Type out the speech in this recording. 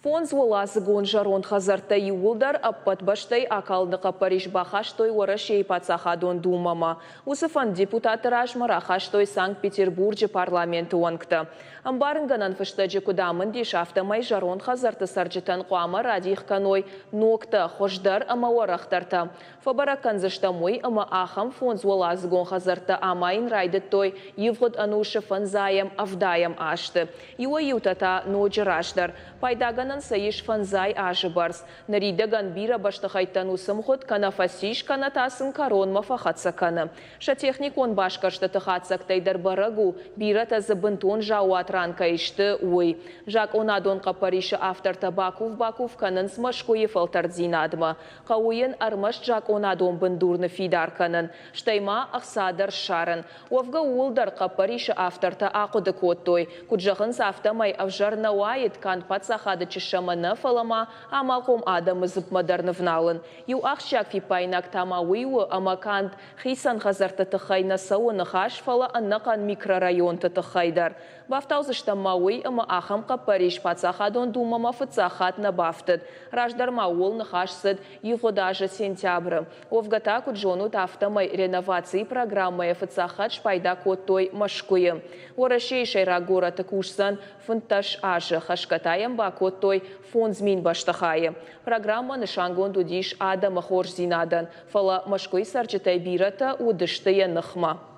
Фондзуӕладзыгон зӕронд хӕдзӕрттӕ иууылдӕр ӕппӕт бӕстӕйы акалыны хъӕппӕрис бахастой Уӕрӕсейы Паддзахадон Думӕмӕ. Уыцы фӕнд депутатты размӕ рахастой Санкт-Петербурджы парламенты уӕнгтӕ. Ӕмбарынгӕнӕн фыстӕджы куыд амынд ис, афтӕмӕй зӕронд хӕдзӕртты цӕрджытӕн хъуамӕ радих кӕной ногтӕ, хуыздӕр ӕмӕ уӕрӕхдӕртӕ. Фӕбӕрӕг кӕндзыстӕм уый, ӕмӕ ахӕм фондзуӕладзыгон хӕдзӕрттӕ амайын райдыдтой ивгъуыд ӕнусы фӕндзайӕм, ӕвдайӕм азты. Иуӕй-иутӕ та ноджы раздӕр. Пайдагӕнӕн сӕ ис фӕндзай азы бӕрц. Ныридӕгӕн бирӕ бӕстыхӕйттӕн уыцы мгъуыд кӕнӕ фӕцис, кӕнӕ та сын кӕронмӕ фӕхӕццӕ кӕны. Сӕ техникон басгӕрстыты хатдзӕгтӕй дӕр бӕрӕг у, бирӕтӕ дзы бынтон заууат ран кӕй сты, уый. Закъонадон хъӕппӕрисы автортӕ бакув-бакув кӕнынц Мӕскуыйы фӕлтӕрддзинадмӕ. Хъӕуы йын ӕрмӕст закъонадон бындур ныффидар кӕнын, стӕй ма ӕхца дӕр ссарын. Уӕвгӕ ууыл дӕр хъӕппӕрисы автортӕ ахъуыды кодтой. Куыд зӕгъынц, афтӕмӕй ӕвзӕр нӕ уаид канд паддзахады чыссӕмӕ нӕ, фӕлӕ ма амалхъом адӕмы дзыпмӕ дӕр нывналын. Иу ахсджиаг фиппаинаг та ма уый у, ӕмӕ канд хицӕн хӕдзӕртты тыххӕй нӕ цӕуы ныхас, фӕлӕ ӕнӕхъӕн микрорайонты тыххӕй дӕр. Бафтаудзыстӕм ма уый, ӕмӕ ахӕм хъӕппӕрис Паддзахадон Думӕмӕ фыццаг хатт нӕ бафтыд. Раздӕр ма ууыл ныхас цыд ивгъуыд азы сентябры. Уӕвгӕ та, куыд зонут, афтӕмӕй реновацийы программӕйӕ фыццаг хатт спайда кодтой Мӕскуыйы. Уӕрӕсейы сӕйраг горӕты кусдзӕн 15 азы, хӕсгӕ та йӕм бакодтой 5000 бӕстыхайы. Программӕ нысангонд уыдис адӕмы хорздзинадӕн, фӕлӕ Мӕскуыйы цӕрджытӕй бирӕтӕ уыдысты йӕ ныхмӕ.